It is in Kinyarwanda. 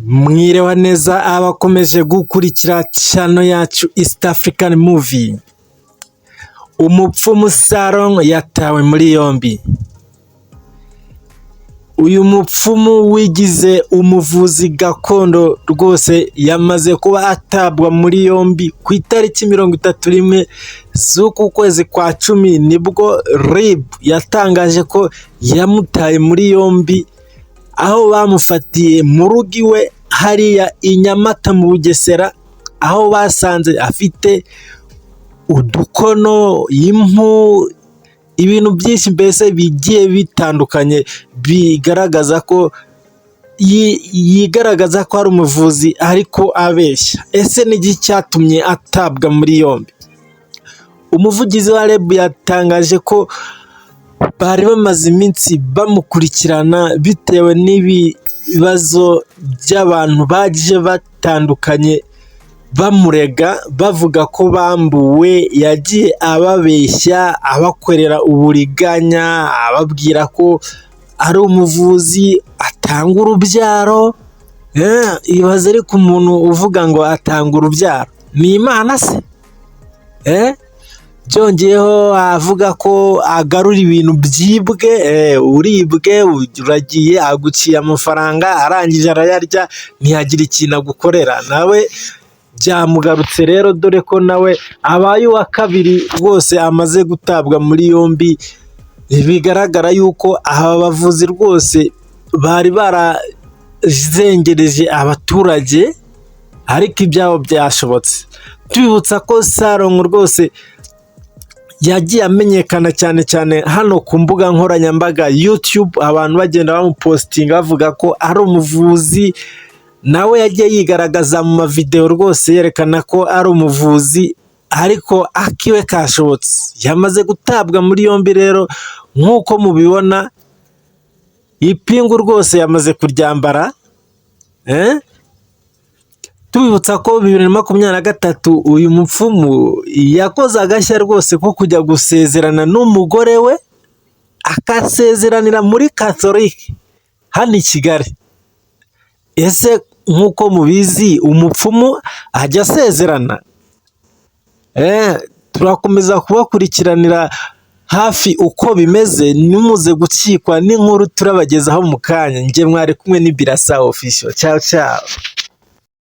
Mwiriwe neza abakomeje gukurikira channel yacu East African Movie. Umupfumu Salongo yatawe muri yombi. Uyu mupfumu wigize umuvuzi gakondo rwose yamaze kuba atabwa muri yombi ku itariki 31 z'uku kwezi kwa 10, nibwo RIB yatangaje ko yamutaye muri yombi, aho bamufatiye mu rugo iwe hariya i Nyamata mu Bugesera, aho basanze afite udukono, impu, ibintu byinshi mbese bigiye bitandukanye bigaragaza ko yigaragaza ko ari umuvuzi ariko abeshya. Ese ni iki cyatumye atabwa muri yombi? Umuvugizi wa RIB yatangaje ko bari bamaze iminsi bamukurikirana bitewe n'ibibazo by'abantu baje batandukanye bamurega bavuga ko bambuwe. Yagiye ababeshya, abakorera uburiganya, ababwira ko ari umuvuzi atanga urubyaro. Ibaze ariko umuntu uvuga ngo atanga urubyaro, ni Imana se? Byongeyeho avuga ko agarura ibintu byibwe. Uribwe, uragiye, aguciye amafaranga, arangije arayarya, ntiyagira ikintu agukorera. Nawe byamugarutse rero, dore ko nawe abaye uwa kabiri rwose amaze gutabwa muri yombi. Bigaragara yuko aba bavuzi rwose bari barazengereje abaturage, ariko ibyabo byashobotse. Tubibutsa ko Salongo rwose yagiye amenyekana cyane cyane hano ku mbuga nkoranyambaga YouTube, abantu bagenda bamupositinga bavuga ko ari umuvuzi. Nawe yagiye yigaragaza mu mavidewo rwose yerekana ko ari umuvuzi, ariko akiwe kashobotse, yamaze gutabwa muri yombi. Rero nk'uko mubibona, ipingu rwose yamaze kuryambara. Tubibutsa ko 2023 uyu mupfumu yakoze agashya rwose ko kujya gusezerana n'umugore we, akasezeranira muri Katolike hano i Kigali. Ese nk'uko mubizi, umupfumu ajya asezerana? Turakomeza kubakurikiranira hafi uko bimeze, ntimuze gucikwa n'inkuru turabagezaho mu kanya. Njye mwari kumwe ni Birasa Official. Ciao ciao.